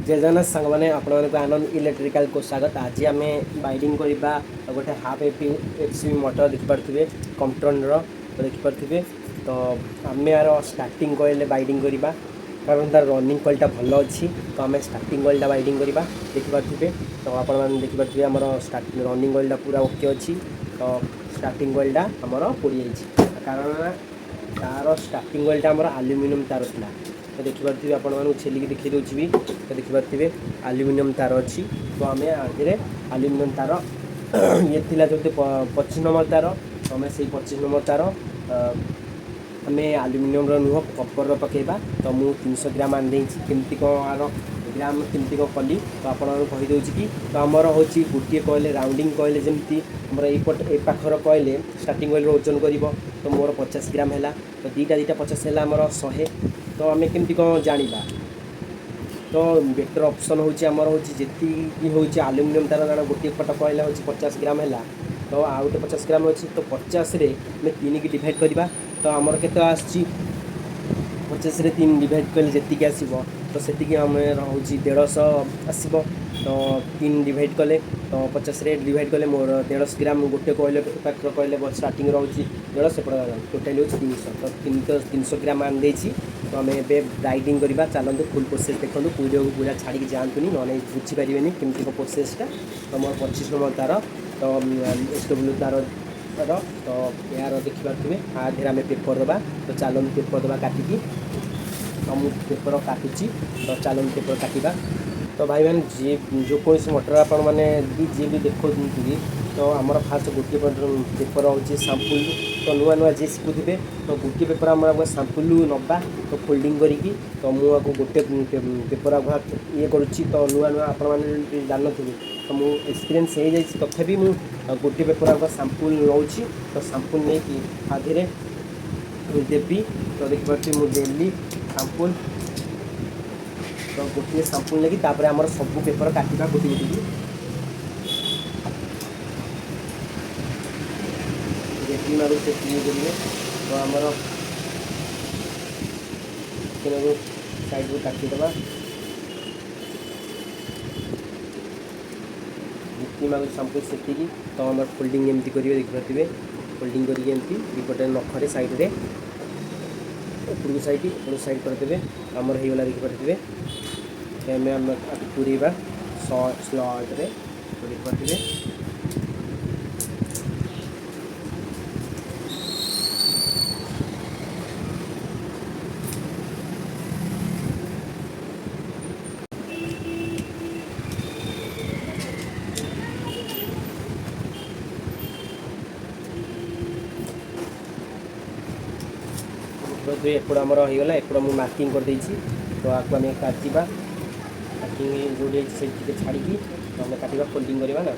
ଜୟ ଜଗନ୍ନାଥ ସାଙ୍ଗମାନେ, ଆପଣମାନଙ୍କୁ ଆନନ୍ଦ ଇଲେକ୍ଟ୍ରିକାଲକୁ ସ୍ୱାଗତ। ଆଜି ଆମେ ବାଇଣ୍ଡିଂ କରିବା ଗୋଟେ ହାଫ୍ ଏଫ୍ ସି ମଟର। ଦେଖିପାରୁଥିବେ, କମ୍ପ୍ଟନର ଦେଖିପାରୁଥିବେ। ତ ଆମେ ଆର ଷ୍ଟାର୍ଟିଂ କଏଲ୍ ବାଇଣ୍ଡିଂ କରିବା, କାରଣ ତାର ରନିଂ କଏଲ୍ଟା ଭଲ ଅଛି। ତ ଆମେ ଷ୍ଟାର୍ଟିଂ କଏଲ୍ଟା ବାଇଣ୍ଡିଂ କରିବା। ଦେଖିପାରୁଥିବେ, ତ ଆପଣମାନେ ଦେଖିପାରୁଥିବେ, ଆମର ରନିଂ କଏଲ୍ଟା ପୁରା ଓକେ ଅଛି। ତ ଷ୍ଟାର୍ଟିଂ କଏଲ୍ଟା ଆମର ପୋଡ଼ିଯାଇଛି, କାରଣ ତାର ଷ୍ଟାର୍ଟିଂ କଏଲ୍ଟା ଆମର ଆଲୁମିନିୟମ୍ ତାର ଥିଲା। ତ ଦେଖିପାରୁଥିବେ, ଆପଣମାନଙ୍କୁ ଛେଲିକି ଦେଖାଇ ଦେଉଛି ବି। ତ ଦେଖିପାରୁଥିବେ, ଆଲୁମିନିୟମ୍ ତାର ଅଛି। ତ ଆମେ ଆଧିରେ ଆଲୁମିନିୟମ୍ ତାର ଇଏ ଥିଲା ଯଦି 25 ନମ୍ବର ତାର, ତ ଆମେ ସେଇ 25 ନମ୍ବର ତାର ଆମେ ଆଲୁମିନିୟମର ନୁହଁ, କପରର ପକାଇବା। ତ ମୁଁ 300 ଗ୍ରାମ ଆଣିଦେଇଛି। କେମିତି କ'ଣ ଆର ଗ୍ରାମ କେମିତି କ'ଣ କଲି, ତ ଆପଣମାନଙ୍କୁ କହିଦେଉଛି କି ତ ଆମର ହେଉଛି ଗୋଟିଏ କଏଲ୍ ରାଉଣ୍ଡିଂ କଏଲ୍, ଯେମିତି ଆମର ଏଇପଟ ଏ ପାଖର କଏଲ୍ ଷ୍ଟାର୍ଟିଂ କଏଲ୍ର ଓଜନ କରିବ। ତ ମୋର 50 ଗ୍ରାମ ହେଲା, ତ ଦୁଇଟା ଦୁଇଟା 50 ହେଲା ଆମର 100। ତ ଆମେ କେମିତି କ'ଣ ଜାଣିବା? ତ ବେଟର୍ ଅପସନ୍ ହେଉଛି ଆମର ହେଉଛି ଯେତିକି ହେଉଛି ଆଲୁମିନିୟମ୍ ତାର ଜାଣ, ଗୋଟିଏ ପଟ କଏଲ୍ ହେଉଛି 50 ଗ୍ରାମ ହେଲା, ତ ଆଉ ଗୋଟେ 50 ଗ୍ରାମ ଅଛି। ତ 50ରେ ଆମେ ତିନିକି ଡିଭାଇଡ଼ କରିବା, ତ ଆମର କେତେ ଆସୁଛି? 50ରେ ତିନି ଡିଭାଇଡ଼ କଲେ ଯେତିକି ଆସିବ, ତ ସେତିକି ଆମେ ରହୁଛି 150 ଆସିବ। ତ ତିନି ଡିଭାଇଡ଼ କଲେ, ତ 50ରେ ଡିଭାଇଡ଼ କଲେ ମୋର 150 ଗ୍ରାମ। ଗୋଟେ କଏଲ୍ ପାଖର କଏଲ୍ ଷ୍ଟାର୍ଟିଂ ରହୁଛି 150, ସେପଟ ଟୋଟାଲି ହେଉଛି 300। ତ 300 ଗ୍ରାମ ଆଣିଦେଇଛି। ତ ଆମେ ଏବେ ବାଇଣ୍ଡିଂ କରିବା। ଚାଲନ୍ତୁ, ଫୁଲ୍ ପ୍ରୋସେସ୍ ଦେଖନ୍ତୁ। ଭିଡ଼ିଓକୁ ପୁରା ଛାଡ଼ିକି ଯାଆନ୍ତୁନି, ନହେଲେ ବୁଝିପାରିବେନି କେମିତି କ'ଣ ପ୍ରୋସେସ୍ଟା। ତ ମୋର 25 ନମ୍ବର ତାର, ତ ଏସ୍ ଡବ୍ଲ୍ୟୁ ତାର ତାର ତ ଏହାର ଦେଖିପାରୁଥିବେ, ଆ ଦେହରେ ଆମେ ପେପର୍ ଦେବା। ତ ଚାଲନ୍ତୁ, ପେପର୍ ଦେବା କାଟିକି। ତ ମୁଁ ପେପର୍ କାଟୁଛି। ତ ଚାଲନ୍ତୁ, ପେପର୍ କାଟିବା। ତ ଭାଇମାନେ, ଯିଏ ଯେକୌଣସି ମଟର ଆପଣମାନେ ବି ଯିଏ ବି ଦେଖୁଛନ୍ତି, ତ ଆମର ଫାଷ୍ଟ ଗୋଟିଏ ପେପର୍ ହେଉଛି ସାମ୍ପୁଲ୍। ତ ନୂଆ ନୂଆ ଯିଏ ଶିଖୁଥିବେ, ତ ଗୋଟିଏ ପେପର୍ ଆମର ଆଗ ସାମ୍ପୁଲ୍ ନେବା, ତ ଫୋଲ୍ଡିଂ କରିକି। ତ ମୁଁ ଆକୁ ଗୋଟେ ପେପର୍ ଆଗ ଇଏ କରୁଛି। ତ ନୂଆ ନୂଆ ଆପଣମାନେ ଜାଣିନଥିବେ, ତ ମୁଁ ଏକ୍ସପିରିଏନ୍ସ ହେଇଯାଇଛି, ତଥାପି ମୁଁ ଗୋଟିଏ ପେପର୍ ଆଗ ସାମ୍ପୁଲ୍ ନେଉଛି। ତ ସାମ୍ପୁଲ୍ ନେଇକି ତା ଦେହରେ ଦେବି। ତ ଦେଖିପାରୁଥିବେ, ମୁଁ ଦେଲି ସାମ୍ପୁଲ୍। ତ ଗୋଟିଏ ସାମ୍ପୁଲ୍ ନେଇକି ତାପରେ ଆମର ସବୁ ପେପର୍ କାଟିବା ଗୋଟି ଗୋଟିକି। ଯେତିକି ମାରୁ ସେତିକି କରିବେ। ତ ଆମର ଟିକେ ସାଇଡ଼ରୁ କାଟିଦେବା। ଯେତିକି ମାଗୁଛି ସାମ୍ପୁଲ୍ ସେତିକି। ତ ଆମର ଫୋଲ୍ଡିଂ ଏମିତି କରିବେ। ଦେଖିପାରୁଥିବେ, ଫୋଲ୍ଡିଂ କରିକି ଏମିତି ଦୁଇପଟେ ନଖରେ ସାଇଡ଼ରେ ଉପରକୁ ସାଇଡ଼, ଏପଟକୁ ସାଇଡ଼ କରିଦେବେ। ଆମର ହେଇଗଲା, ଦେଖିପାରୁଥିବେ। ଆମେ ଆମେ ଆକୁ ପୁରେଇବା ସ୍ଲଟ୍ରେ। ଦେଖିପାରୁଥିବେ, ଦେଖିପାରୁଥିବେ, ଏପଟ ଆମର ହେଇଗଲା। ଏପଟ ମୁଁ ମାର୍କିଂ କରିଦେଇଛି। ତ ଆକୁ ଆମେ କାଟିବା। ମାର୍କିଂ ଯେଉଁଠି ହେଇଛି ସେଇଠି ଟିକେ ଛାଡ଼ିକି ତ ଆମେ କାଟିବା, ଫୋଲ୍ଡିଂ କରିବା ନା।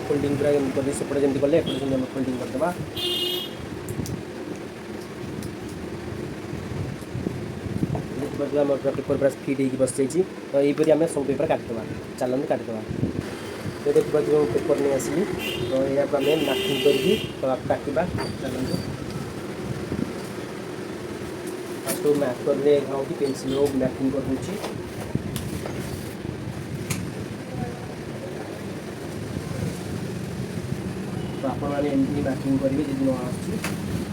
ଫୋଲ୍ଡିଂ ପୁରା ଏମିତି କରିଦେଇ, ସେପଟେ ଯେମିତି କଲେ ଏପଟେ ସେମିତି ଆମେ ଫୋଲ୍ଡିଂ କରିଦେବା। ଦେଖିପାରୁଥିବେ, ଆମର ପୁରା ପେପର୍ ପୁରା ଫିଟ୍ ହେଇକି ବସିଯାଇଛି। ତ ଏହିପରି ଆମେ ସବୁ ପେପର୍ କାଟିଦେବା। ଚାଲନ୍ତୁ, କାଟିଦେବା। ତ ଦେଖିପାରୁଥିବେ, ମୁଁ ପେପର୍ ନେଇ ଆସିଲି। ତ ଏହାକୁ ଆମେ ମାର୍କିଂ କରିକି ତ କାଟିବା। ଚାଲନ୍ତୁ, ଫାଷ୍ଟ ମାର୍କରରେ ହଉ କି ପେନ୍ସିଲ୍ ହଉ, ମାର୍କିଂ କରିଦେଉଛି। ତ ଆପଣମାନେ ଏମିତି ମାର୍କିଂ କରିବେ ଯଦି ନ ଆସୁଛି।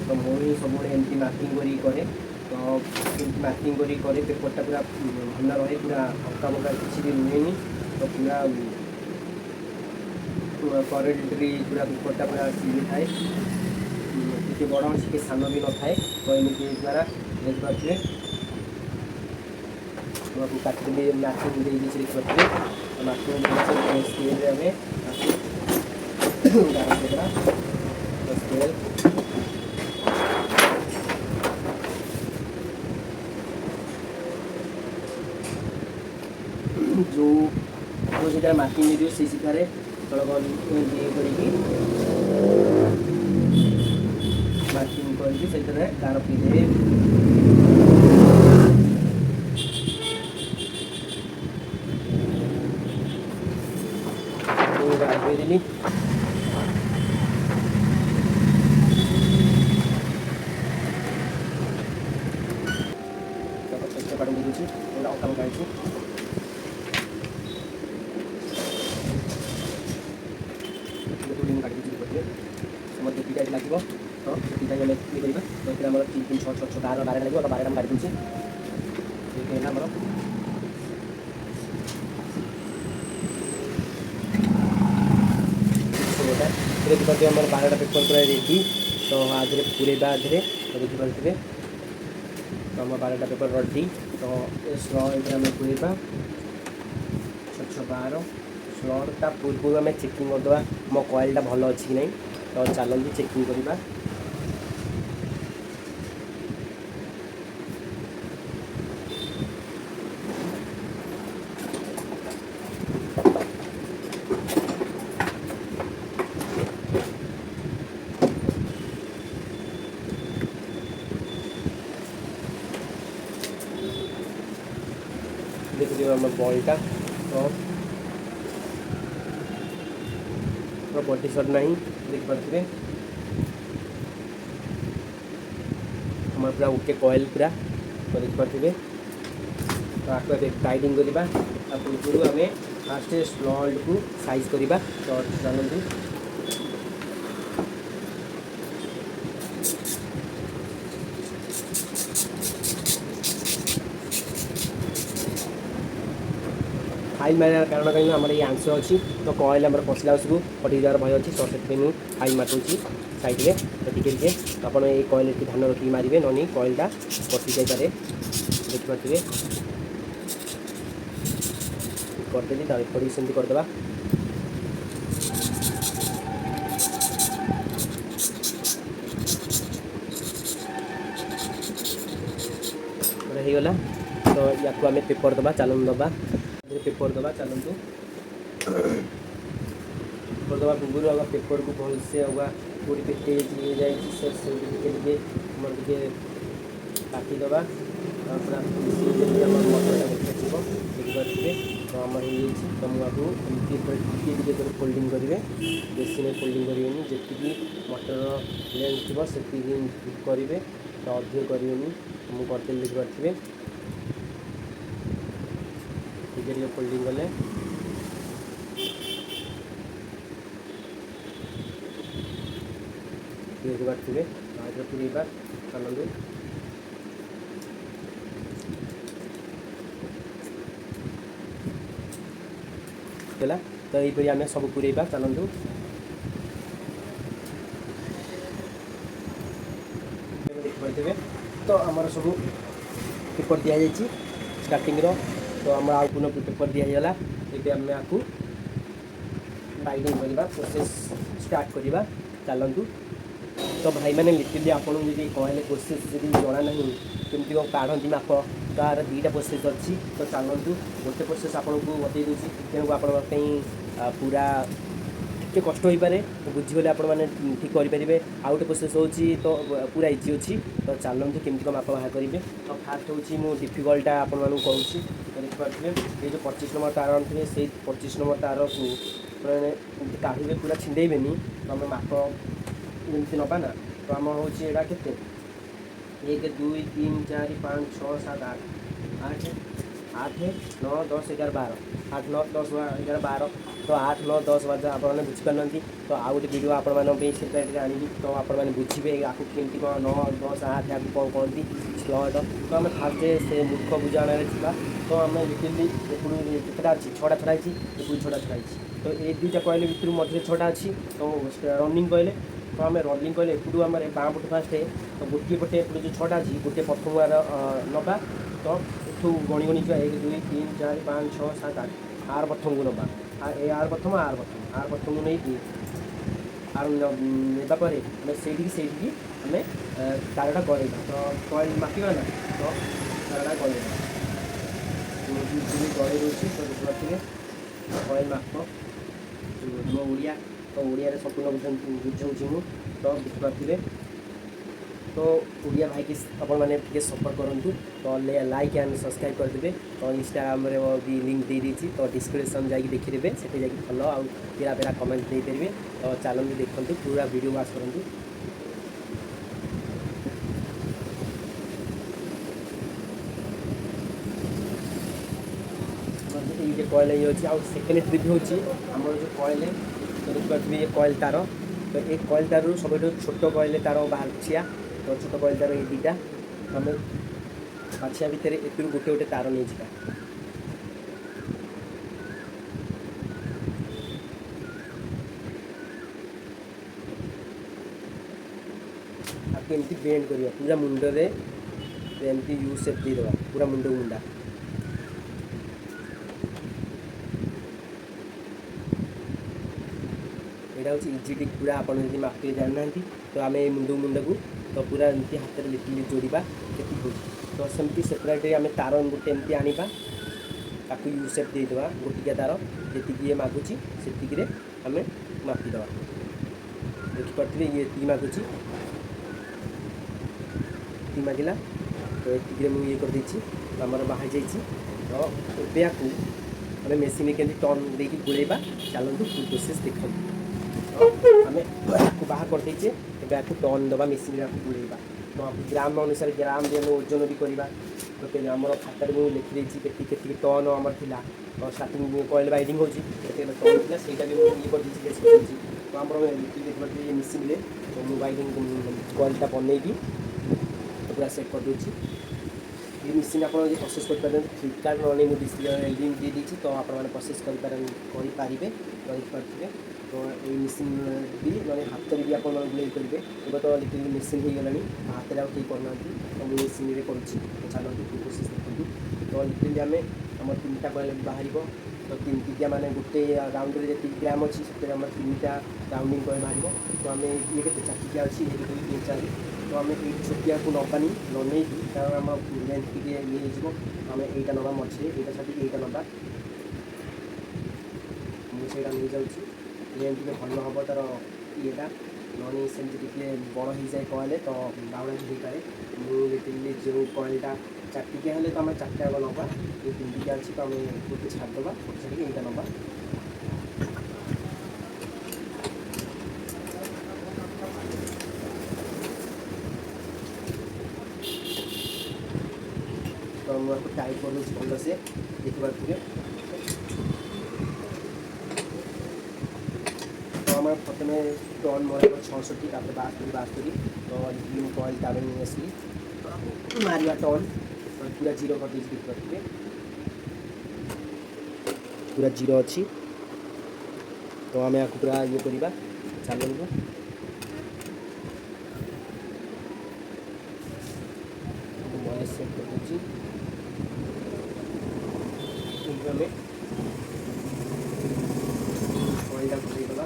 ତ ମୁଁ ହିଁ ସବୁବେଳେ ଏମିତି ମାର୍କିଂ କରିକି କରେ। ତ ଏମିତି ମାର୍କିଂ କରିକି କରେ, ପେପରଟା ପୁରା ଭଲ ରହେ, ପୁରା ଅଙ୍କା ବଙ୍କା କିଛି ବି ରୁହେନି। ତ ପୁରା କରେକ୍ଟଲି ପୁରା ପେପରଟା ପୁରା ଥାଏ, ଟିକେ ବଡ଼ ଟିକେ ସାନ ବି ନଥାଏ। ତ ଏମିତି ଦ୍ୱାରା ଦେଖିପାରୁଥିବେ, ମୁଁ ଆକୁ କାଟିଦେଲି, ମାର୍କିଂ ଦେଇଦେଇଛି। ଦେଖିପାରୁଥିବେ, ମାର୍କିଂ ସ୍କେଲ୍ରେ ଆମେ ଗାର ଦେଇଦେବା। ତ ସ୍କେଲ୍ ଯେଉଁ ଯେଉଁ ସେଟା ମାର୍କିଂ ଦେଇଥିବ, ସେଇ ସିଧାରେ ତଳ ଇଏ କରିକି ମାର୍କିଂ କରିକି ସେଥିରେ ଗାର ପକେଇଦେବେ। ଲଗେଇଦେଲି। ପେପର ଦେଇଦେଉଛି, ଅଙ୍କା ପକା ହେଇଛି। ଗୋଟେ ମୁଁ କାଟି ଦେଉଛି, ଦେଖିପାରୁଥିବେ। ଆମର ଦୁଇଟା ଏଠି ଲାଗିବ, ତ ଦୁଇଟା ଆମେ ଇଏ କରିବା। ତ ଏଥିରେ ଆମର 3 3 6 6 6 12, 12ଟା ଲାଗିବ। ତ 12ଟା ମୁଁ କାଟି ଦେଉଛି। ଏଇଟା ହେଲା ଆମର 16ଟା। ଦେଖିପାରୁଥିବେ, ଆମର 12ଟା ପେପର୍ ପୁରା ରେଡ଼ି। ତ ଆଧିରେ ପୁରେଇବା ଆଧିରେ। ତ ଦେଖିପାରୁଥିବେ, ତ ଆମ 12ଟା ପେପର୍ ରେଡ଼ି। ତ ଏ ସ୍ଲଟ୍ରେ ଆମେ ପୁରେଇବା 6 6 12 ସ୍ଲଟ୍। ତା ପୂର୍ବରୁ ଆମେ ଚେକିଂ କରିଦେବା ମୋ କଏଲ୍ଟା ଭଲ ଅଛି କି ନାହିଁ। ତ ଚାଲନ୍ତୁ ଚେକିଂ କରିବା। ଦେଖୁଥିବେ ଆମ ବଲ୍ଟା ତ ବଡି ସଟ୍ ନାହିଁ। ଦେଖିପାରୁଥିବେ, ଆମର ପୁରା ଓକେ କଏଲ୍ ପୁରା। ତ ଦେଖିପାରୁଥିବେ, ତ ଆକୁ ଏବେ ବାଇଡ଼ିଂ କରିବା। ତା ପୂର୍ବରୁ ଆମେ ଫାଷ୍ଟ ସ୍ଲଟ୍କୁ ସାଇଜ୍ କରିବା। ତ ଚାଲନ୍ତୁ। ଫାଇଲ୍ ମାରିବାର କାରଣ କାହିଁକି? ଆମର ଏଇ ଆଂଶ ଅଛି, ତ କଏଲ୍ ଆମର ପଶିଲା ବେଳକୁ କଟି ଯିବାର ଭୟ ଅଛି। ତ ସେଥିପାଇଁ ମୁଁ ଫାଇଲ୍ ମାରିଦେଉଛି ସାଇଡ଼୍ରେ। ତ ଟିକେ ଟିକେ ଆପଣ ଏଇ କଏଲ୍ ଟିକେ ଧ୍ୟାନ ରଖିକି ମାରିବେ, ନହେଲେ କଏଲ୍ଟା କଟି ଯାଇପାରେ। ଦେଖିପାରୁଥିବେ, କରିଦେଲି। ତ ଏପଟେ ବି ସେମିତି କରିଦେବା। ହେଇଗଲା। ତ ୟାକୁ ଆମେ ପେପର୍ ଦେବା, ଚାଲନ୍ତୁ ଦେବା। ପେପର୍ ଦେବା, ଚାଲନ୍ତୁ। ପେପର୍ ଦେବା ପୂର୍ବରୁ ଆଗ ପେପର୍କୁ ଭଲସେ ଆଗ କେଉଁଠି ପେଟେଇ ଯାଇଛି, ସେ ସେଇଠି ଟିକେ ଟିକେ ଆମର ଟିକେ କାଟିଦେବା। ପୁରା ଫିନିସିଂ ଯେମିତି ଆମର ମଟରଟା ଦେଖାଯିବ। ଦେଖିପାରୁଥିବେ, ତ ଆମର ହେଇଯାଇଛି। ତ ମୁଁ ଆକୁ ଏମିତି ଟିକେ ଟିକେ କରି ଫୋଲ୍ଡିଂ କରିବେ, ବେଶୀ ନାହିଁ, ଫୋଲ୍ଡିଂ କରିବେନି। ଯେତିକି ମଟର ଲେନ୍ଥ ଥିବ ସେତିକି କରିବେ, ତ ଅଧିକ କରିବେନି। ମୁଁ କରିଦେଲି, ଦେଖିପାରୁଥିବେ। ଟିକେ ଟିକେ ଫୋଲ୍ଡିଂ କଲେ ଦେଖିପାରୁଥିବେ। ଏଥିରେ ପୁରେଇବା, ଚାଲନ୍ତୁ। ହେଲା, ତ ଏଇପରି ଆମେ ସବୁ ପୁରେଇବା, ଚାଲନ୍ତୁ। ଦେଖିପାରୁଥିବେ, ତ ଆମର ସବୁ ପେପର୍ ଦିଆଯାଇଛି ଷ୍ଟାର୍ଟିଂର। ତ ଆମର ଆଉ ପୁନଃ ପେପର୍ ଦିଆହେଇଗଲା। ଏବେ ଆମେ ଆକୁ ବାଇଡ଼ିଂ କରିବା ପ୍ରୋସେସ୍ ଷ୍ଟାର୍ଟ କରିବା, ଚାଲନ୍ତୁ। ତ ଭାଇମାନେ, ଲିଟେରାଲି ଆପଣଙ୍କୁ ଯଦି କହିଲେ ପ୍ରୋସେସ୍ ଯଦି ଜଣା ନାହିଁ କେମିତି କ'ଣ କାଢ଼ନ୍ତି ମାପ, ତାର 2ଟା ପ୍ରୋସେସ୍ ଅଛି। ତ ଚାଲନ୍ତୁ, ଗୋଟେ ପ୍ରୋସେସ୍ ଆପଣଙ୍କୁ ବତେଇ ଦେଉଛି। ତେଣୁ ଆପଣଙ୍କ ପାଇଁ ପୁରା ଟିକେ କଷ୍ଟ ହୋଇପାରେ, ବୁଝିଗଲେ ଆପଣମାନେ ଠିକ୍ କରିପାରିବେ। ଆଉ ଗୋଟେ ପ୍ରୋସେସ୍ ହେଉଛି, ତ ପୁରା ଇଜି ଅଛି। ତ ଚାଲନ୍ତୁ, କେମିତି କ'ଣ ମାପ ବାହାର କରିବେ। ତ ଫାଷ୍ଟ ହେଉଛି ମୁଁ ଡିଫିକଲ୍ଟଟା ଆପଣମାନଙ୍କୁ କହୁଛି। ତ ଦେଖିପାରୁଥିବେ, ଏଇ ଯେଉଁ 25 ନମ୍ବର ତାର ଆଣିଥିବେ, ସେଇ 25 ନମ୍ବର ତାରକୁ ମାନେ ଏମିତି କାଢ଼ିବେ, ପୁରା ଛିଣ୍ଡେଇବେନି। ତ ଆମେ ମାପ ଯେମିତି ନେବା ନା, ତ ଆମର ହେଉଛି ଏଇଟା କେତେ? 1 2 3 4 5 6 7 8, 8 8 9 10 11 12, 8 9 10 11 12। ତ 8 9 10 ବାଜା ଆପଣମାନେ ବୁଝିପାରୁନାହାନ୍ତି, ତ ଆଉ ଗୋଟେ ଭିଡ଼ିଓ ଆପଣମାନଙ୍କ ପାଇଁ ସେପାରେଟ୍ରେ ଆଣିବି। ତ ଆପଣମାନେ ବୁଝିବେ ଆକୁ କେମିତି କ'ଣ 9 10 8 ଆକୁ କ'ଣ କହନ୍ତି ସ୍ଲଟ୍। ତ ଆମେ ଫାଷ୍ଟ ସେ ମୂର୍ଖ ବୁଝାଣାରେ ଯିବା। ତ ଆମେ ଲିଟେରାଲି ଏପଟୁ କେତେଟା ଅଛି? 6ଟା ଛଡ଼ା ହେଇଛି। ଏପଟୁ 6ଟା ଛଡ଼ା ହେଇଛି। ତ ଏଇ 2ଟା କଏଲ୍ ଭିତରୁ ମଝିରେ 6ଟା ଅଛି। ତ ରନିଂ କଏଲ୍, ତ ଆମେ ରନିଂ କଏଲ୍ ଏପଟୁ ଆମର ବାଁ ପଟୁ ଫାଷ୍ଟ, ତ ଗୋଟିଏ ପଟେ ଏପଟୁ ଯେଉଁ 6ଟା ଅଛି, ଗୋଟିଏ ପ୍ରଥମ ଆର ନେବା। ତ ଏଠୁ ଗଣି ଗଣି ଯିବା, 1 2 3 4 5 6 7 8, ଆର ପ୍ରଥମକୁ ନେବା। ଏ ଆର ପ୍ରଥମ, ଆର ପ୍ରଥମ, ଆର ପ୍ରଥମକୁ ନେଇକି ଆର ନେବା ପରେ ଆମେ ସେଇଠିକି ସେଇଠିକି ଆମେ ତାରଟା ଗଳେଇବା। ତ କଏଲ୍ ମାପିବା ନା, ତ ତାରଟା ଗଳେଇବା। ମୁଁ ଗଳେଇ ଦେଉଛି। ତ ଦେଖିପାରୁଥିବେ, କଏଲ୍ ମାପ ଆମ ଓଡ଼ିଆ, ତ ଓଡ଼ିଆରେ ସମ୍ପୂର୍ଣ୍ଣ ବୁଝାଉଛି ମୁଁ। ତ ଦେଖିପାରୁଥିବେ, ତ ଓଡ଼ିଆ ଭାଇକି ଆପଣମାନେ ଟିକେ ସପୋର୍ଟ କରନ୍ତୁ। ତ ଲାଇକ୍ ଆଣ୍ଡ ସବସ୍କ୍ରାଇବ୍ କରିଦେବେ। ତ ଇନଷ୍ଟାଗ୍ରାମରେ ବି ଲିଙ୍କ୍ ଦେଇଦେଇଛି, ତ ଡିସ୍କ୍ରିପ୍ସନ୍ ଯାଇକି ଦେଖିଦେବେ। ସେଠି ଯାଇକି ଫଲୋ ଆଉ ପେରା ପେରା କମେଣ୍ଟ ଦେଇପାରିବେ। ତ ଚାଲନ୍ତୁ, ଦେଖନ୍ତୁ, ପୁରା ଭିଡ଼ିଓ ୱାଚ୍ କରନ୍ତୁ। ଏଇ ଯେ କଏଲ୍ ଇଏ ଅଛି, ଆଉ ସେକେଣ୍ଡ ଟ୍ରିପ୍ ହେଉଛି ଆମର ଯେଉଁ କଏଲ୍। ତ ଦେଖିପାରୁଥିବେ, ଏ କଏଲ୍ ତାର। ତ ଏ କଏଲ୍ ତାରରୁ ସବୁଠୁ ଛୋଟ କଏଲ୍ ତାର ବାଛିଆ। ତ ଛୋଟ କଏଲ୍ ତାର ଏଇ ଦୁଇଟା ଆମେ ବାଛିଆ ଭିତରେ ଏଥିରୁ ଗୋଟେ ଗୋଟେ ତାର ନେଇଯିବା। ତାକୁ ଏମିତି ବେଣ୍ଡ କରିବା, ପୁରା ମୁଣ୍ଡରେ ଏମିତି you ସେପ୍ ଦେଇଦେବା, ପୁରା ମୁଣ୍ଡ ମୁଣ୍ଡା। ଏଇଟା ହେଉଛି ଇଜି ଟିକ୍ ପୁରା। ଆପଣ ଯଦି ମାପି ଜାଣିନାହାନ୍ତି, ତ ଆମେ ଏଇ ମୁଣ୍ଡ ମୁଣ୍ଡକୁ ତ ପୁରା ଏମିତି ହାତରେ ଲିଟିଲି ଯୋଡ଼ିବା, ସେତିକି ହେଉଛି। ତ ସେମିତି ସେପାରେଟ୍ ଆମେ ତାର ଗୋଟେ ଏମିତି ଆଣିବା, ତାକୁ you ସେପ୍ ଦେଇଦେବା। ଗୋଟିକିଆ ତାର ଯେତିକି ଇଏ ମାଗୁଛି, ସେତିକିରେ ଆମେ ମାପିଦେବା। ଦେଖିପାରୁଥିବେ, ଇଏ ଏତିକି ମାଗୁଛି, ଏତିକି ମାଗିଲା। ତ ଏତିକିରେ ମୁଁ ଇଏ କରିଦେଇଛି, ତ ଆମର ବାହାରି ଯାଇଛି। ତ ଏବେ ୟାକୁ ଆମେ ମେସିନ୍ରେ କେମିତି ଟର୍ନ ଦେଇକି ବୁଳେଇବା, ଚାଲନ୍ତୁ ଫୁଲ୍ ପ୍ରୋସେସ୍ ଦେଖନ୍ତୁ। ତ ଆମେ ଆକୁ ବାହାର କରିଦେଇଛେ, ଏବେ ଆକୁ ଟର୍ନ ଦେବା, ମେସିନ୍ରେ ଆକୁ ବୁଳେଇବା। ତ ଗ୍ରାମ ଅନୁସାରେ ଗ୍ରାମ ବି ଆମେ ଓଜନ ବି କରିବା। ତ ଆମର ଖାତାରେ ମୁଁ ଲେଖିଦେଇଛି କେତିକି କେତିକି ଟନ୍ ଆମର ଥିଲା। ତ ଷ୍ଟାର୍ଟିଂ କଏଲ୍ ବାଇଣ୍ଡିଂ ହେଉଛି, କେତେ କେତେ ଟନ୍ ଥିଲା, ସେଇଟା ବି ମୁଁ ଇଏ କରିଦେଇଛି, ଗେସ୍ କରିଦେଇଛି। ତ ଆମର ଦେଖିପାରୁଥିବେ ମେସିନ୍ରେ, ତ ମୁଁ ବାଇଣ୍ଡିଂ କଏଲ୍ଟା ବନେଇକି ତ ପୁରା ସେଟ୍ କରିଦେଉଛି। ଏ ମେସିନ୍ ଆପଣ ଯଦି ପରଚେସ୍ କରିପାରନ୍ତି, ଫ୍ଲିପକାର୍ଟ ନହେଲେ ମୁଁ ଲିଙ୍କ୍ ଦେଇଦେଇଛି, ତ ଆପଣମାନେ ପରଚେସ୍ କରିପାରିବେ। କରିପାରୁଥିବେ, ତ ଏଇ ମେସିନ୍ ବି ମାନେ ହାତରେ ବି ଆପଣ ବୁଲେଇ କରିବେ। ଏବେ ତ ଲିଟରାଲି ମେସିନ୍ ହେଇଗଲାଣି, ହାତରେ ଆଉ କେହି କରୁନାହାନ୍ତି। ତ ମୁଁ ମେସିନ୍ରେ କରୁଛି। ତ ଚାଲନ୍ତୁ, ପ୍ରୋସେସ୍ ଦେଖନ୍ତୁ। ତ ଲିଟରାଲି ଆମେ ଆମର ତିନିଟା କଏଲ୍ ବାହାରିବ। ତ ତିନିଟିକିଆ ମାନେ ଗୋଟେ ରାଉଣ୍ଡରେ ଯେତିକି ଗ୍ରାମ୍ ଅଛି, ସେଥିରେ ଆମର ତିନିଟା ରାଉଣ୍ଡିଂ କଏଲ୍ ବାହାରିବ। ତ ଆମେ ଇଏ କେତେ ଚାରିଟିକିଆ ଅଛି, 1, 2, 3, 4। ତ ଆମେ ଏଇ ଛୋଟିଆକୁ ନେବାନି, ନ ନେଇକି, କାରଣ ଆମ ଲେନ୍ଥ ଟିକେ ଇଏ ହେଇଯିବ। ଆମେ ଏଇଟା ନେବା, ମଝିରେ ଏଇଟା ଛାଡ଼ିକି ଏଇଟା ନେବା। ମୁଁ ସେଇଟା ନେଇଯାଉଛି, ଲେନ୍ଥ ଟିକେ ଭଲ ହେବ ତା'ର ଇଏଟା। ନହେଲେ ସେମିତି ଟିକେ ବଡ଼ ହେଇଯାଏ କଏଲ୍, ତ ବାଉଳା ବି ହେଇପାରେ। ମୁଁ ଲିଟରାଲି ଯେଉଁ କଏଲ୍ଟା ଚାରିଟିକିଆ ହେଲେ ତ ଆମେ ଚାରିଟା ଯାକ ନେବା। ଏ ତିନିଟିକିଆ ଅଛି, ତ ଆମେ ଗୋଟେ ଛାଡ଼ିଦେବା, ଗୋଟେ ଛାଡ଼ିକି ଏଇଟା ନେବା। ତ ମୁଁ ଆକୁ ଟାଇଟ୍ କରିଦେଉଛି ଭଲସେ, ଦେଖିପାରୁଥିବେ। ତ ଆମର ପ୍ରଥମେ ଟର୍ନ ମରାଇବ 66, ତାପରେ 72, 72। ତ ମୁଁ କଏଲ୍ ତାର ନେଇ ଆସିଲି, ମାରିବା ଟର୍ନ। ତ ପୁରା ଜିରୋ କରିଦେଇଛି, ଦେଖିପାରୁଥିବେ, ପୁରା ଜିରୋ ଅଛି। ତ ଆମେ ଆକୁ ପୁରା ଇଏ କରିବା, ଚାଲନ୍ତୁ। ମୁଁ ସେଟ୍ କରିଦେଉଛି। ଏଇଠୁ ଆମେ କଏଲ୍ଟା ଘୁରେଇଦେବା।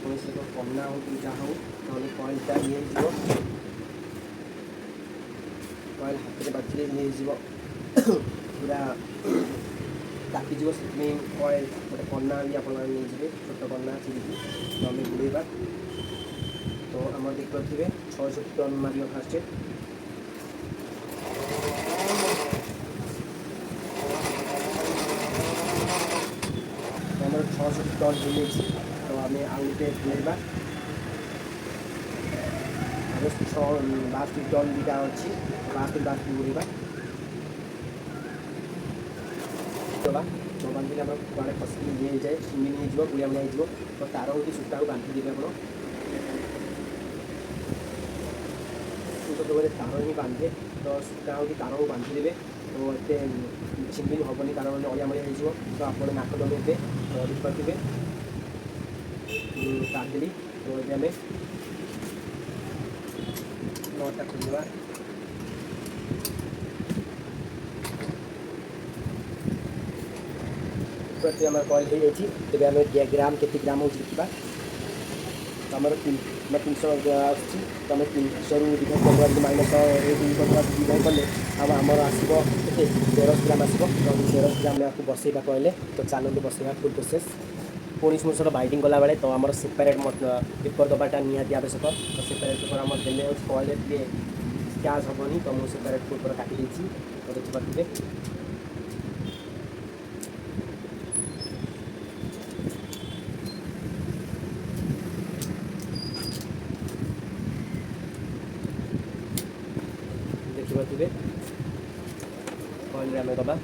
କୌଣସି ଏକ କନା ହଉ କି ଯାହା ହଉ, ନହେଲେ କଏଲ୍ଟା ଇଏ ହେଇଯିବ। କଏଲ୍ ହାତରେ ବାଜିଲେ ଇଏ ହେଇଯିବ, ପୁରା ତାତିଯିବ। ସେଥିପାଇଁ କଏଲ୍ ଗୋଟେ କନା ବି ଆପଣମାନେ ନେଇଯିବେ, ଛୋଟ କନା ଚିରିକି। ତ ଆମେ ବୁଡ଼େଇବା। ତ ଆମର ଦେଖିପାରୁଥିବେ, 66 ଟନ୍ ମାରିବ ଫାଷ୍ଟ। ତ ଆମର 66 ଟନ୍ ହେଇଯାଇଛି। ତ ଆମେ ଆଉ ଗୋଟେ ବୁଲେଇବା। ଆଉ 6 72 ଟନ୍ ଦୁଇଟା ଅଛି, 72 72 ବୁଡ଼େଇବା ଦେବା। ତ ବାନ୍ଧିଲେ ଆମର କୁଆଡ଼େ ଖସିକି ଇଏ ହେଇଯାଏ, ଛିଣ୍ଡି ହେଇଯିବ, ଗୁଳିଆ ମୁଳିଆ ହେଇଯିବ। ତ ତାର ହଉ କି ସୂତା ହଉ ବାନ୍ଧି ଦେବେ ଆପଣ। ମୁଁ ସବୁବେଳେ ତାର ହିଁ ବାନ୍ଧେ। ତ ସୂତା ହଉ କି ତାର ହଉ ବାନ୍ଧିଦେବେ, ତ ଏତେ ଛିଣ୍ଡିନି ହେବନି, କାରଣ ଅଳିଆ ମଳିଆ ହେଇଯିବ, ତ ଆପଣ ନାକ ଦମେଇବେ। ତ ଦେଖିପାରୁଥିବେ, କାଢ଼ିଦେଲି। ତ ଏବେ ଆମେ ନଅଟା ଖୋଲିବା। ପ୍ରତି ଆମର କଏଲ୍ ହେଇଯାଇଛି। ତେବେ ଆମେ ଗ୍ରାମ କେତେ ଗ୍ରାମ ହେଉଛି ଦେଖିବା। ତ ଆମର 300 ଆସୁଛି। ତ ଆମେ 300ରୁ ଡିଭାଇଡ଼ କରିଦେବା, ଯଦି ମାଇନସ୍ 1 କରିଦେବା, ଡିଭାଇଡ଼ କଲେ ଆଉ ଆମର ଆସିବ କେତେ? 1300 ଗ୍ରାମ ଆସିବ। ତ 1300 ଗ୍ରାମ ଆକୁ ବସେଇବା କହିଲେ। ତ ଚାଲନ୍ତୁ ବସେଇବା, ଫୁଲ୍ ପ୍ରୋସେସ୍। କୌଣସି ଜିନିଷର ବାଇଣ୍ଡିଂ କଲାବେଳେ ତ ଆମର ସେପାରେଟ୍ ପେପର୍ ଦେବାଟା ନିହାତି ଆବଶ୍ୟକ। ତ ସେପାରେଟ୍ ପେପର୍ ଆମର ଦେଲେ ହେଉଛି କଏଲ୍ ଟିକେ ସ୍କ୍ରାଚ୍ ହେବନି। ତ ମୁଁ ସେପାରେଟ୍ ପେପର୍ କାଟି ଦେଇଛି, ତ ଦେଖିପାରୁଥିବେ। ଦେଖିପାରୁଥିବେ, କଏଲ୍ରେ ଆମେ ଦେବା।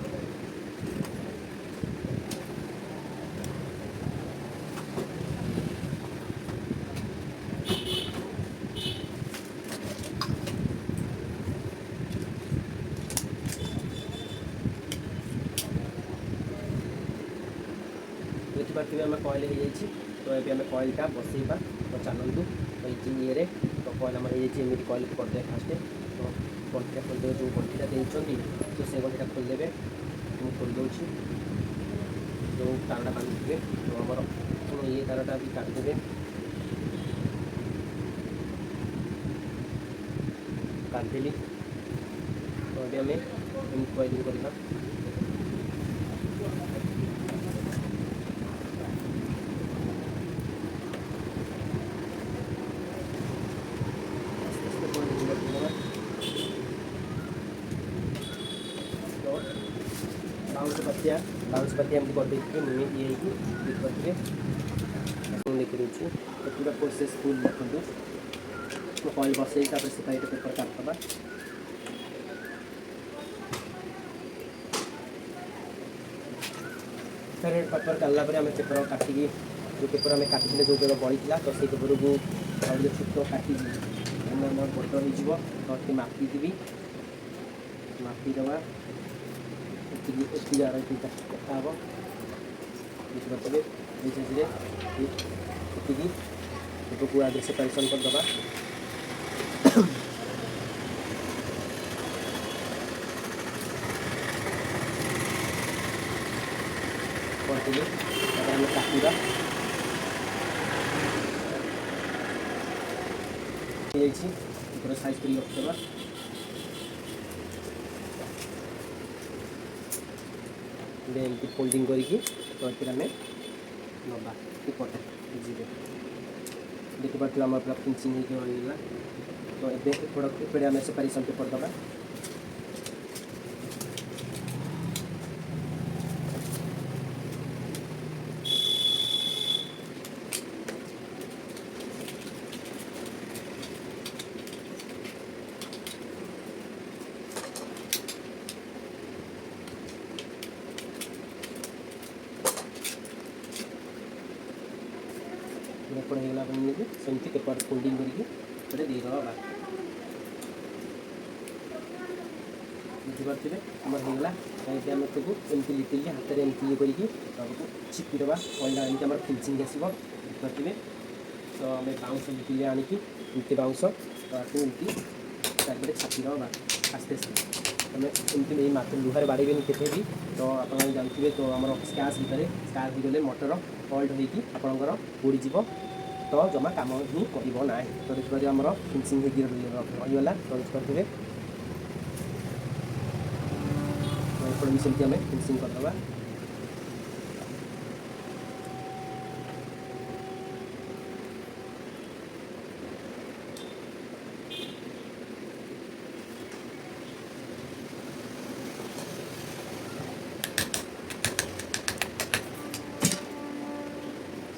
ଦେଖିପାରୁଥିବେ, ଆମେ କଏଲ୍ ହେଇଯାଇଛି। ତ ଏବେ ଆମେ କଏଲ୍ଟା ବସେଇବା। ତ ଚାଲନ୍ତୁ, ତ ଏଇ ଇଏରେ ତ କଏଲ୍ ଆମର ହେଇଯାଇଛି। ଏମିତି କଏଲ୍ କରିଦେବେ ଫାଷ୍ଟ। ତ ଗଣ୍ଠିଟା ଖୋଲିଦେବେ, ଯେଉଁ ଗଣ୍ଠିଟା ଦେଇଛନ୍ତି ତ ସେ ଗଣ୍ଠିଟା ଖୋଲିଦେବେ। ମୁଁ ଖୋଲି ଦେଉଛି। ଯେଉଁ ତାରଟା ବାନ୍ଧିଥିବେ, ତ ଆମର ଇଏ ତାରଟା ବି କାଟିଦେବେ। କାଟିଦେଲି। ତ ଏବେ ଆମେ ଏମିତି କଏଲିଂ କରିବା। ଆସ୍ତେ ଆସ୍ତେ କଏଲିଂ କରିଦେବା। ତ ବାଉଁଶ ପାତିଆ ଏମିତି କରିଦେଇଥିବେ, ଇଏ ହେଇକି ଦେଖିପାରୁଥିବେ। ମୁଁ ଦେଖିଦେଉଛି, ତ ପୁରା ପ୍ରୋସେସ୍ ଫୁଲ୍ ଦେଖନ୍ତୁ। ମୁଁ କଏଲ୍ ବସେଇ ତାପରେ ସେପାରେଟ୍ ପେପର୍ କାଟିଦେବା। ସେପାରେଟ୍ ପେପର୍ କାଟିଲା ପରେ ଆମେ ପେପର୍ କାଟିକି, ଯେଉଁ ପେପର୍ ଆମେ କାଟିଥିଲେ, ଯେଉଁ ପେପର୍ ବଳିଥିଲା, ତ ସେଇ ପେପରକୁ ଆଉ ଟିକେ ଛୋଟ କାଟିକି ଆମେ ଆମର ବଡ଼ ହେଇଯିବ। ତ ଟିକେ ମାପିଦେବି, ମାପିଦେବା। ଏତିକି ଏତିକି ଆର ଏତିକି କଟା ହେବ। ଦେଖିପାରୁଥିବେ, ଏଇ ସାଇଜ୍ରେ ଏତିକି ପେପରକୁ ଆଗେ ସେପାରେସନ୍ କରିଦେବା। କରିଦେଲି। ତାପରେ ଆମେ କାଟିବା। ହେଇଯାଇଛି, ପୁରା ସାଇଜ୍ କରିକି ରଖିଦେବା। ଏବେ ଏମିତି ଫୋଲ୍ଡିଂ କରିକି ତ ଏଥିରେ ଆମେ ନେବା ପେପରଟା ଯିବେ। ଦେଖିପାରୁଥିବେ, ଆମର ପୁରା ଫିନିସିଂ ହେଇକି ରହିଗଲା। ତ ଏବେ ଏପଟ ଏପଟେ ଆମେ ସେପାରେସନ୍ ପେପର୍ ଦେବା। ଏପଟେ ହେଇଗଲା ପରେ ନେଇକି ସେମିତି ପେପର୍ ଫୋଲ୍ଡିଂ କରିକି ଏପଟେ ଦେଇଦେବା। ବା ବୁଝିପାରୁଥିବେ, ଆମର ହେଇଗଲା। ଏବେ ଆମେ ତାକୁ ଏମିତି ଲିଟିଲି ହାତରେ ଏମିତି ଇଏ କରିକି ତାକୁ ଚିପିଦେବା କଏଲ୍ଟା। ଏମିତି ଆମର ଫିନିସିଂ ଆସିବ, ବୁଝିପାରୁଥିବେ। ତ ଆମେ ବାଉଁଶ ଲିଟିଲି ଆଣିକି ଏମିତି ବାଉଁଶ ତାକୁ ଏମିତି ଚାରିପଟେ ଛାପିଦେବା। ବା ଆସ୍ତେ ଆସ୍ତେ ଆମେ ଏମିତି ଏଇ ମାତ୍ର ଲୁହାରେ ବାଡ଼େଇବେନି କେବେ ବି। ତ ଆପଣମାନେ ଜାଣିଥିବେ, ତ ଆମର ସ୍କ୍ରାଚ୍ ଭିତରେ ସ୍କ୍ରାଚ୍ ହେଇଗଲେ ମଟର ଫଲ୍ଟ ହେଇକି ଆପଣଙ୍କର ପୋଡ଼ିଯିବ, ତ ଜମା କାମ ହିଁ କରିବ ନାହିଁ। ତ ଦେଖିପାରୁଥିବେ, ଆମର ଫିନିସିଂ ହେଇକି ରହିଗଲା। ତ ଦେଖିପାରୁଥିବେ, ତ ଏପଟେ ବି ସେମିତି ଆମେ ଫିନିସିଂ କରିଦେବା।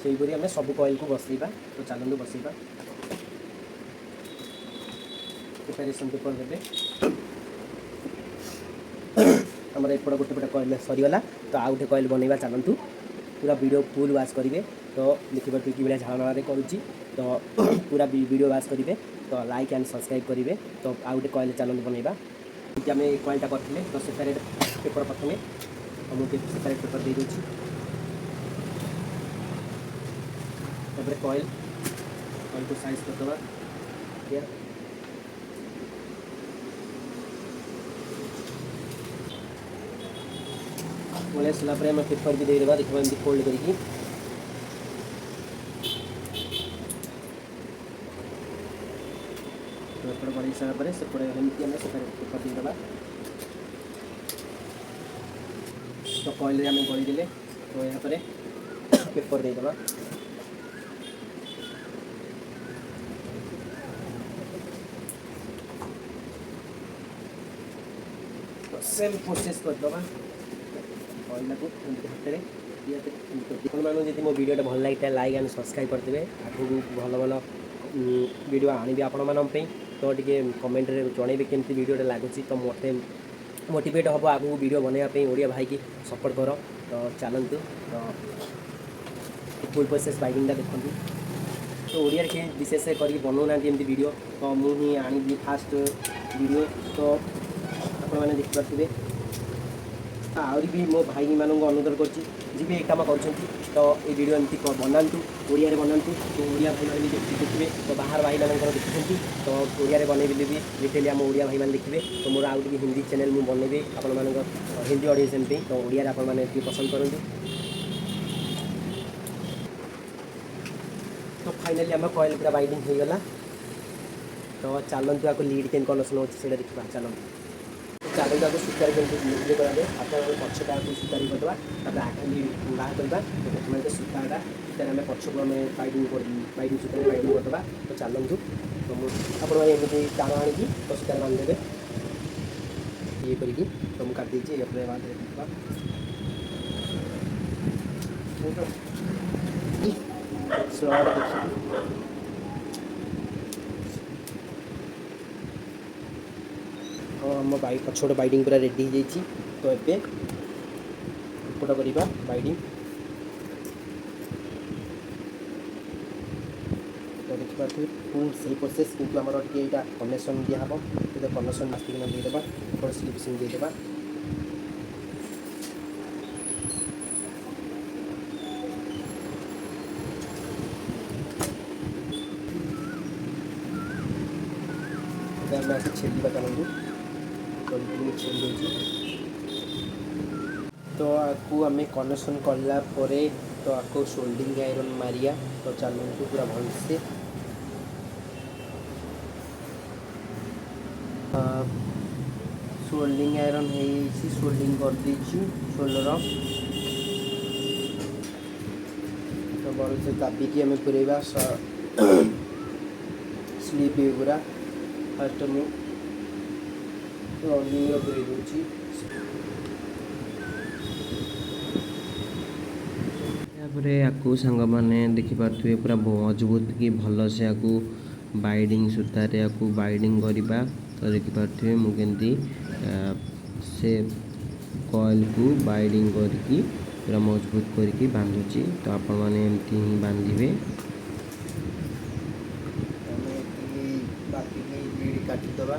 ସେହିପରି ଆମେ ସବୁ କଏଲ୍କୁ ବସେଇବା। ତ ଚାଲନ୍ତୁ ବସେଇବା। ପ୍ରିପାରେସନ୍ ପେପର୍ ଦେବେ। ଆମର ଏପଟ ଗୋଟେ ପଟେ କଏଲ୍ ସରିଗଲା, ତ ଆଉ ଗୋଟେ କଏଲ୍ ବନେଇବା। ଚାଲନ୍ତୁ, ପୁରା ଭିଡ଼ିଓ ଫୁଲ୍ ୱାଚ୍ କରିବେ। ତ ଦେଖିପାରୁଥିବେ କିଭଳିଆ ଝାଳନାଳରେ କରୁଛି। ତ ପୁରା ଭିଡ଼ିଓ ୱାଚ୍ କରିବେ, ତ ଲାଇକ୍ ଆଣ୍ଡ ସବସ୍କ୍ରାଇବ୍ କରିବେ। ତ ଆଉ ଗୋଟେ କଏଲ୍ ଚାଲନ୍ତୁ ବନେଇବା। ଏମିତି ଆମେ କଏଲ୍ଟା କରିଥିଲେ, ତ ସେପାରେଟ୍ ପେପର୍ ପ୍ରଥମେ ମୁଁ ସେପାରେଟ୍ ପେପର୍ ଦେଇଦେଉଛି। ତାପରେ କଏଲ୍କୁ ସାଇଜ୍ କରିଦେବା। ଆଜ୍ଞା, ପଳେଇ ଆସିଲା ପରେ ଆମେ ପେପର୍ ବି ଦେଇଦେବା। ଦେଖିବା, ଏମିତି ଫୋଲ୍ଡ କରିକି ତ ଏପଟେ ବଢ଼େଇ ସାରିଲା ପରେ ସେପଟେ ଏମିତି ଆମେ ସେପାରେଟ୍ ପେପର୍ ଦେଇଦେବା। ତ କଏଲ୍ରେ ଆମେ ଗଳେଇଦେଲେ। ତ ଏହାପରେ ପେପର୍ ଦେଇଦେବା। ସେମ୍ ପ୍ରୋସେସ୍ କରିଦେବା କଏଲ୍ଟାକୁ ଏମିତି ହାତରେ, ଦୁଇ ହାତରେ ଏମିତି। ଆପଣମାନଙ୍କୁ ଯଦି ମୋ ଭିଡ଼ିଓଟା ଭଲ ଲାଗିଥାଏ, ଲାଇକ୍ ଆଣ୍ଡ ସବସ୍କ୍ରାଇବ୍ କରିଦେବେ। ଆଗକୁ ଭଲ ଭଲ ଭିଡ଼ିଓ ଆଣିବି ଆପଣମାନଙ୍କ ପାଇଁ। ତ ଟିକେ କମେଣ୍ଟରେ ଜଣେଇବେ କେମିତି ଭିଡ଼ିଓଟା ଲାଗୁଛି, ତ ମୋତେ ମୋଟିଭେଟ୍ ହେବ ଆଗକୁ ଭିଡ଼ିଓ ବନେଇବା ପାଇଁ। ଓଡ଼ିଆ ଭାଇକି ସପୋର୍ଟ କର। ତ ଚାଲନ୍ତୁ, ତ ଫୁଲ୍ ପ୍ରୋସେସ୍ ବାଇଣ୍ଡିଂଟା ଦେଖନ୍ତୁ। ତ ଓଡ଼ିଆରେ କେହି ବିଶେଷ କରିକି ବନଉନାହାନ୍ତି ଏମିତି ଭିଡ଼ିଓ, ତ ମୁଁ ହିଁ ଆଣିବି ଫାଷ୍ଟ ଭିଡ଼ିଓ। ତ ଆପଣମାନେ ଦେଖିପାରୁଥିବେ। ଆହୁରି ବି ମୋ ଭାଇମାନଙ୍କୁ ଅନୁରୋଧ କରୁଛି, ଯିଏ ବି ଏ କାମ କରୁଛନ୍ତି, ତ ଏ ଭିଡ଼ିଓ ଏମିତି ବନାନ୍ତୁ, ଓଡ଼ିଆରେ ବନାନ୍ତୁ। ତ ଓଡ଼ିଆ ଭାଇମାନେ ବି ଦେଖିବେ। ତ ବାହାର ଭାଇମାନଙ୍କର ଦେଖୁଛନ୍ତି, ତ ଓଡ଼ିଆରେ ବନେଇଲେ ବି ଲିଟେଲି ଆମ ଓଡ଼ିଆ ଭାଇମାନେ ଦେଖିବେ। ତ ମୋର ଆଉ ଟିକେ ହିନ୍ଦୀ ଚ୍ୟାନେଲ୍ ମୁଁ ବନେଇବି ଆପଣମାନଙ୍କ ହିନ୍ଦୀ ଅଡ଼ିଏନ୍ସ ପାଇଁ। ତ ଓଡ଼ିଆରେ ଆପଣମାନେ ଟିକେ ପସନ୍ଦ କରନ୍ତୁ। ତ ଫାଇନାଲି ଆମ କଏଲ୍ ପୁରା ବାଇଣ୍ଡିଂ ହେଇଗଲା। ତ ଚାଲନ୍ତୁ, ଆକୁ ଲିଡ୍ କେମିତି କନେକ୍ସନ୍ ହେଉଛି ସେଇଟା ଦେଖିବା। ଚାଲନ୍ତୁ, ଚାଲନ୍ତୁ, ଆକୁ ସୂତାରେ କେମିତି ଇଏ କରାଯାଏ। ଆପଣ ପଛଟା ଆକୁ ସୂତାରେ କରିଦେବା, ତାପରେ ଆଗ ଲିଡ୍ ବାହାର କରିବା। ତ ପ୍ରଥମେ ତ ସୂତାରେ ଆମେ ପଛକୁ ଆମେ ବାଇଣ୍ଡିଂ ବାଇଣ୍ଡିଂ ସୂତାରେ ବାଇଣ୍ଡିଂ କରିଦେବା। ତ ଚାଲନ୍ତୁ, ତ ମୁଁ ଆପଣମାନେ ଏମିତି ତାର ଆଣିକି ତ ସୂତାରେ ବାନ୍ଧିଦେବେ ଇଏ କରିକି। ତ ମୁଁ କାଟିଦେଇଛି, ଏପରେ ବାନ୍ଧିଦେବା। ସ୍ଲଟ୍ ଦେଖିକି ହଁ, ଆମ ବାଇ ପଛପଟ ବାଇଣ୍ଡିଂ ପୁରା ରେଡ଼ି ହେଇଯାଇଛି। ତ ଏବେ ଏପଟ କରିବା ବାଇଣ୍ଡିଂ। ତ ଦେଖିପାରୁଥିବେ, ପୁଣି ସେଇ ପ୍ରୋସେସ୍, କିନ୍ତୁ ଆମର ଟିକେ ଏଇଟା କନେକ୍ସନ୍ ଦିଆହେବ। ତ କନେକ୍ସନ୍ ମାସ୍କିକିନା ଦେଇଦେବା, ଏପଟ ସ୍ଲିପ୍ ସିନ୍ ଦେଇଦେବା। ଏବେ ଆମେ ଆସି ଛେଲିବା। ଚାଲନ୍ତୁ, ତ ମୁଁ ଛେଲି ଦେଉଛି। ତ ଆକୁ ଆମେ କନେକ୍ସନ୍ କଲା ପରେ ତ ଆକୁ ସୋଲ୍ଡିଂ ଆଇରନ୍ ମାରିବା। ତ ଚାଲନ୍ତୁ, ପୁରା ଭଲସେ ସୋଲ୍ଡିଂ ଆଇରନ୍ ହେଇଯାଇଛି, ସୋଲ୍ଡିଂ କରିଦେଇଛି ସୋଲ୍ଡର। ତ ଭଲସେ ଦାବିକି ଆମେ ପୁରେଇବା ସ୍ଲିପ୍ ପୁରା। ଫାଷ୍ଟ ମୁଁ ରନିଂର ପୁରେଇ ଦେଉଛି। ତାପରେ ଆକୁ ସାଙ୍ଗମାନେ ଦେଖିପାରୁଥିବେ, ପୁରା ମଜବୁତ କି ଭଲସେ ଆକୁ ବାଇଡ଼ିଂ ସୂତାରେ ଆକୁ ବାଇଡ଼ିଂ କରିବା। ତ ଦେଖିପାରୁଥିବେ ମୁଁ କେମିତି ସେ କଏଲ୍କୁ ବାଇଡ଼ିଂ କରିକି ପୁରା ମଜବୁତ କରିକି ବାନ୍ଧୁଛି। ତ ଆପଣମାନେ ଏମିତି ହିଁ ବାନ୍ଧିବେ। ଆମେ ଏତିକି ବାପିକି ଲିଡ୍ କାଟିଦେବା।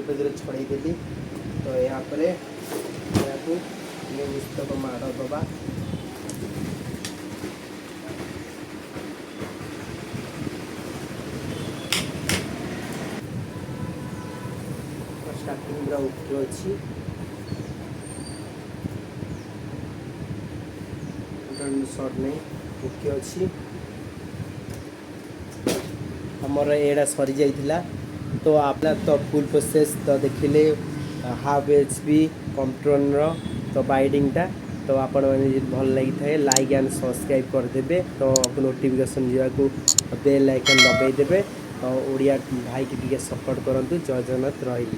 ଧୀରେ ଛଡ଼େଇ ଦେଲି। ତ ଏହାପରେ ଏହାକୁ ଟିକେ ନିସ୍ତକ ମାଡ଼ ଦେବା। ଷ୍ଟାର୍ଟିଂ ପୁରା ଓକେ ଅଛି, ସର୍ଟ ନାହିଁ, ଓକେ ଅଛି। ଆମର ଏଇଟା ସରିଯାଇଥିଲା। ତ ଆପଣ ତ ଫୁଲ୍ ପ୍ରୋସେସ୍ ତ ଦେଖିଲେ ହାଫ୍ HP କମ୍ପ୍ୟୁଟରର ତ ବାଇଡ଼ିଂଟା। ତ ଆପଣମାନେ ଯଦି ଭଲ ଲାଗିଥାଏ, ଲାଇକ୍ ଆଣ୍ଡ ସବସ୍କ୍ରାଇବ୍ କରିଦେବେ। ତ ନୋଟିଫିକେସନ୍ ଯିବାକୁ ବେଲ୍ ଆଇକନ୍ ଦବାଇ ଦେବେ। ତ ଓଡ଼ିଆ ଭାଇକି ଟିକେ ସପୋର୍ଟ କରନ୍ତୁ। ଜୟ ଜଗନ୍ନାଥ, ରହିଲି।